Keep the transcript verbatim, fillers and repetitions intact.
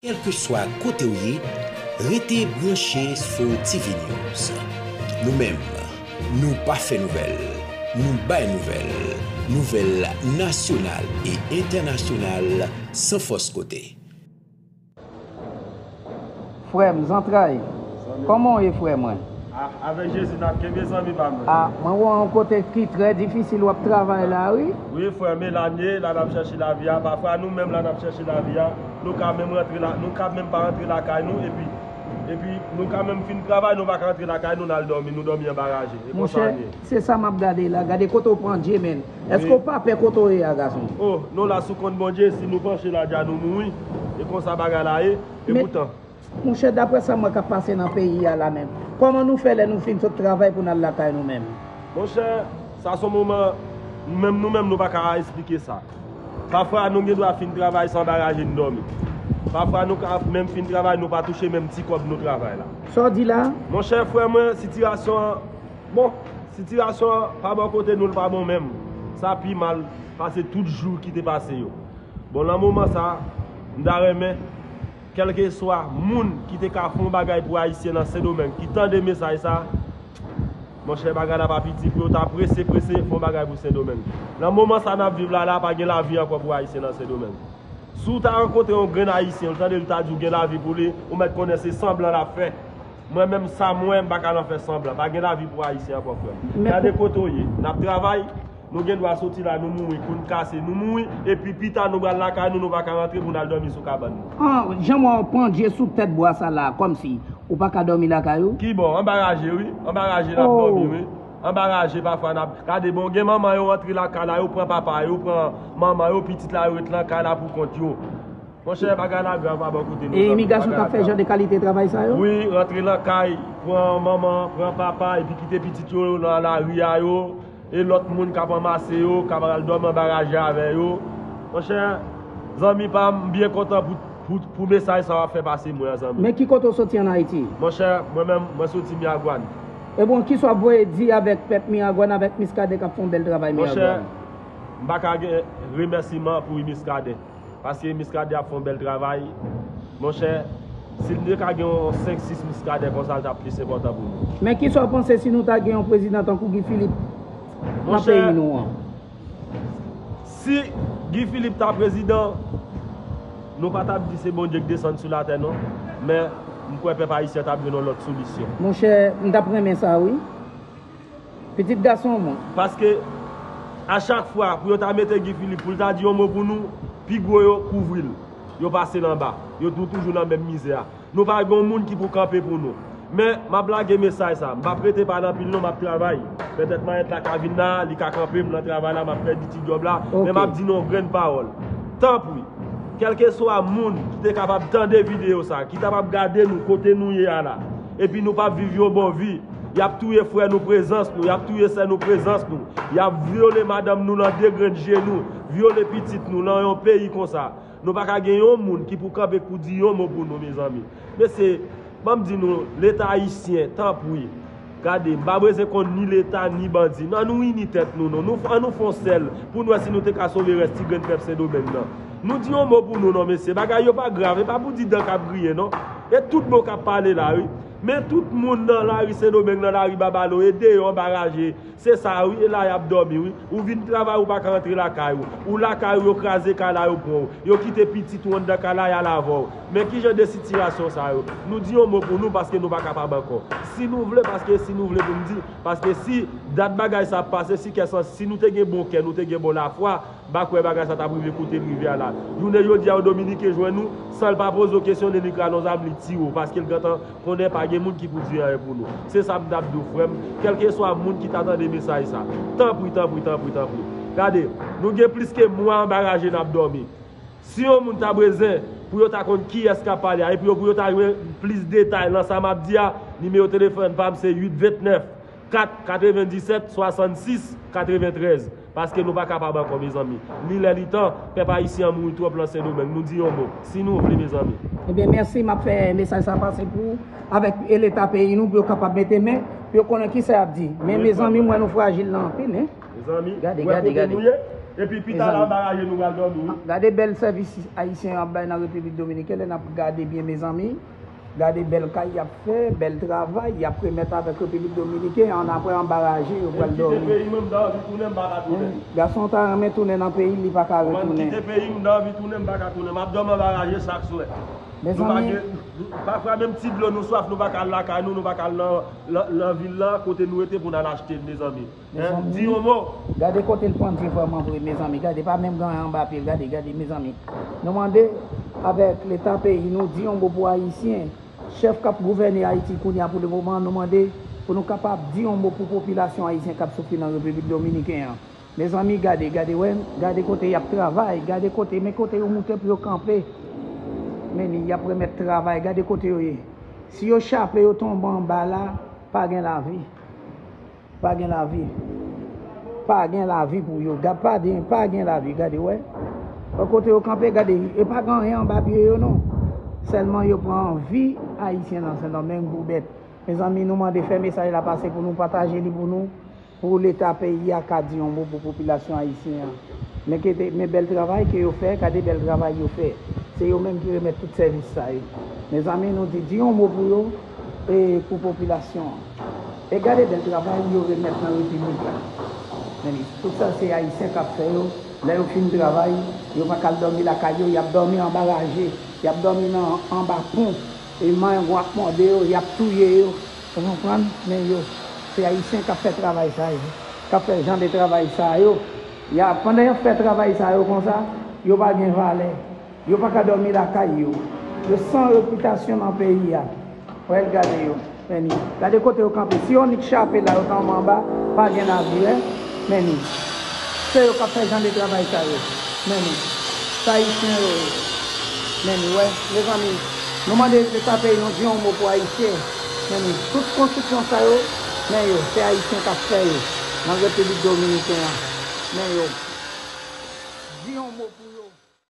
Kèlkeswa kote w ye, rete branche sou T V News. Nou menm, nou pa fè nouvèl, nou bay nouvèl. Nouvèl nasyonal e entènasyonal san fòs kote. Frè m, zantray, kòman w ye, frè mwen? Ah, avèk Jezi n ap kenbe, zanmi pa m. Ah, mwen wè w yon kote ki trè difisil, w ap travay la, wi. Wi, frè m, e la n ye, la n ap chèche lavi a. Pafwa nou menm la n ap chèche lavi a, nou ka menm rantre la, nou ka menm pa rantre lakay nou, epi epi nou ka menm fin travay, nou pa ka rantre lakay nou, n al dòmi, nou dòmi anba raje. E konsa n ye. Se sa m ap gade la. Gade kote w pandye, menn. Èske w pa pè kote w ye a, gason? Oh, nou la sou kont Bondye, si nou panche la dja nou mouri. E konsa bagay la ye. E poutan. Monchè, daprè sa m wè k ap pase nan peyi a la menm, kòman nou fè lè nou fin sot travay pou n al lakay nou menm? Monchè, sa se yon moman, menm nou menm nou pa ka esplike sa. Pafwa nou gen dwa fin travay san anba raje n dòmi. Pafwa nou ka menm fin travay, nou pa touche menm ti kòb nou travay la. Sa w di la? Monchè, frè mwen, sitiyasyon an, bon, sitiyasyon an pa bò kote nou l pa bon menm. Sa pi mal pase tout jou ki te pase yo. Bon, nan moman sa, m ta renmen, kèlkeswa moun ki te ka fè yon bagay pou Ayisyen nan Sendomeng, ki tande mesaj sa, monchè, bagay la pa piti, pou yo ta prese, prese, fè yon bagay pou Sendomeng. Nan moman sa n ap viv la, la pa gen lavi ankò pou Ayisyen nan Sendomeng. Si w ta rankontre yon grenn Ayisyen, ou tande l ta di w gen lavi pou li, ou mèt konnen se sanblan l ap fè. Mwen menm sa m wè, m pa ka nan fè sanblan. Pa gen lavi pou Ayisyen ankò, frè m. Gade kote w ye. N ap travay, nou gen dwa soti la, nou mouri, kou n kase, nou mouri, epi pita nou pral lakay nou, nou pa ka rantre pou n al dòmi sou kabann nou. An, jan m wè w pandye sou tèt bwa sa la, kòmsi ou pa ka dòmi lakay ou? Kibò? Anba raje, wi. Anba raje n ap dòmi, wi. Anba raje, pafwa n ap gade, bon, gen manman yo rantre lakay la, yo pran papa yo, pran manman yo, pitit la, yo ret lakay la pou kont yo. Monchè, bagay la grav pa bò kote nou. E imigrasyon k ap fè jan de kalite travay sa yo? Wi, rantre lakay, pran manman, pran papa, epi kite pitit yo nan lari a yo, e lòt moun k ap anmase yo, k ap al dòmi anba raje avè yo. Monchè, zanmi pa m, m byen kontan pou, pou, pou mesaj sa w ap fè pase mwen an, zanmi. Men ki kote w soti ann Ayiti? Monchè, mwen menm, mwen soti Miragwàn. E bon, kisa w ap voye di avèk pèp Miragwàn, avèk Miskaden k ap fè yon bèl travay Miragwàn? Monchè, m pa ka gen remèsiman pou Miskaden. Paske Miskaden ap fè yon bèl travay. Monchè, si n te ka gen yon senk, sis Miskaden konsa, l t ap plis enpòtan pou nou. Men kisa w panse si nou ta gen yon prezidan tankou Guy Philippe nan peyi nou an? Si Guy Philippe ta prezidan, nou pa t ap di se Bondye k desann sou latè non. Men, m kwè pèp ayisyen t ap jwenn yon lòt solisyon. Monchè, m t ap renmen sa wi. Pitit gason mwen. Paske a chak fwa pou yo ta mete Guy Philippe pou l ta di yon mo pou nou, pi gwo yo kouvri l. Yo pase l anba. Yo nou toujou nan menm mizè a. Nou pa gen yon moun ki pou kanpe pou nou. Men, m ap lage mesaj sa. M p ap rete pale anpil non, m ap travay. Petèt mayèt la ka vin la, li ka kanpe m nan travay la, m ap pèdi ti djòb la. Men m ap di nou yon grenn pawòl. Tanpri, kèlkeswa moun ki te kapab tande videyo sa, ki t ap ap gade nou kote nou ye a la, epi nou p ap viv yon bon vi, y ap touye frè nou prezans nou, y ap touye sè nou prezans nou, y ap vyole madanm nou nan de grenn je nou, vyole pitit nou nan yon peyi konsa. Nou pa ka gen yon moun ki pou kanpe k pou di yon mo pou nou, mezanmi. Mesye, ban m di nou, Leta ayisyen, tanpri, gade, m pa bezwen konn ni Leta, ni bandi. Ann nou ini tèt nou, non. Nou, ann nou fè yon sèl, pou n wè si nou te ka sove rès ti grenn pèp Sendomeng nan. Nou di yon mo pou nou, non, mesye. Bagay yo pa grav, e pa pou di dan k ap griyen, non. E tout bon k ap pale la, wi. Men tout moun nan lari Sendomeng nan, lari Babalo, e deyò anba raje, se sa wi, e la y ap dòmi wi. Ou vin travay, ou pa ka rantre lakay ou. Ou lakay ou, yo kraze kay la, yo pran w. Yo kite pitit ou anndan kay la, y al avè w. Men ki jan de sitiyasyon sa yo? Nou di yon mo pou nou, paske nou pa kapab ankò. Si nou vle, paske si nou vle pou m di, paske si dat bagay sa ap pase, si kè santi, si nou te gen bon kè, nou te gen bon lafwa, m pa kwè bagay sa t ap rive kote l rive a la. Jounen jodi a, yon Dominiken jwenn ou, san l pa poze w kesyon, li, li rale yon zam, li tiye w, paske l gentan konnen pa gen moun ki pou di anyen pou nou. Se sa m t ap di w, frè m. Kèlkeswa moun ki ta tande mesaj sa, tanpri, tanpri, tanpri, tanpri. Gade, nou gen plis ke mwa anba raje n ap dòmi. Si yon moun ta bezwen pou yo ta konn kiyès k ap pale a, epi yo, pou yo ta jwenn plis detay nan sa m ap di a, nimewo telefòn pa m se uit vennèf, kat katrevendisèt swasannsis katreventrèz, paske nou pa kapab ankò, mezanmi. Li lè li tan, pèp ayisyen an mouri twòp lan Sendomeng. Nou di yon mo, si nou vle, mezanmi. Ebyen, mèsi, m ap fè mesaj sa pase pou ou, avèk e Leta peyi nou, pou yo kapab mete men, pou yo konnen kisa y ap di. Men, mezanmi, m wè nou frajil lan anpil, en. Mezanmi, gade, gade, gade. Epi pita la anba raje nou pral dòmi, wi. Gade bèl sèvis Ayisyen yo ap bay nan Repiblik Dominikèn, lè n ap gade byen, mezanmi. Gade bèl kay y ap fè, bèl travay y ap remèt avèk Repiblik Dominiken an, apre anba raje yo pral dòmi. Mwen kite peyi m, m ta anvi tounen, m pa ka tounen. Gason ta renmen tounen nan peyi l, li pa ka retounen. Mwen kite peyi m, m ta anvi tounen, m pa ka tounen. M ap dòmi anba raje chak swè. Mezanmi, pafwa menm ti dlo nou swaf, nou pa ka al lakay nou, nou pa ka al nan, nan, nan vil la, kote nou rete pou n al achte l, mezanmi. Di yon mo. Gade kote l pandye vrèman vre, mezanmi. Gade, pa menm gen anyen anba pye l. Gade, gade, mezanmi. Nou mande avèk Leta peyi nou, di yon mo pou Ayisyen. Chèf k ap gouvène Ayiti kounye a pou le moman, nou mande pou nou kapab di yon mo pou popilasyon ayisyen k ap soufri nan Repiblik Dominiken an. Mezanmi, gade, gade, wè, gade kote y ap travay, gade kote, men kote yo moute pou yo kanpe. Men ni, y ap remèt travay, gade kote yo ye. Si yo chape, yo tonbe anba la, pa gen lavi. Pa gen lavi. Pa gen lavi pou yo. Gad, pa gen, pa gen lavi. Gade, wè. Wè kote yo kanpe, gade. E pa gen anyen anba pye yo, non. Sèlman yo pran vi Ayisyen nan Sendomeng pou bèt. Mezanmi, nou mande fè mesaj la pase pou nou, pataje li pou nou, pou Leta peyi a ka di yon mo pou popilasyon ayisyen an. Men kete, men bèl travay ke yo fè, gade bèl travay yo fè. Se yo menm ki remèt tout sèvis sa yo. Mezanmi, nou di, di yon mo pou yo, e pou popilasyon an. E gade bèl travay yo remèt nan repiblik la. Men li, tout sa se Ayisyen k ap fè yo. Lè yo fin travay, yo pa ka al dòmi lakay yo, y ap dòmi anba raje, y ap dòmi nan, anba pon. E mango ap mòde yo, y ap touye yo. Ou konprann? Men yo, se Ayisyen k ap fè travay sa yo, k ap fè jan de travay sa yo. Y a, pandan y ap fè travay sa yo konsa, yo pa gen valè. Yo pa ka dòmi lakay yo. Yo san repitasyon nan peyi a. Wè l, gade yo. Men ni. Gade kote yo kanpe. Si yon nèg chape la, yo kanpe anba, pa gen lavi, wè. Men ni. Se yo k ap fè jan de travay sa yo. Men ni. Se Ayisyen yo ye. Men ni, wè. Mezanmi, nou mande Leta peyi nou di yon mo pou Ayisyen. Men ni. Tout konstriksyon sa yo, men yo, se Ayisyen k ap fè yo. Nan Repiblik Dominiken an. Men yo. Di yon mo pou yo.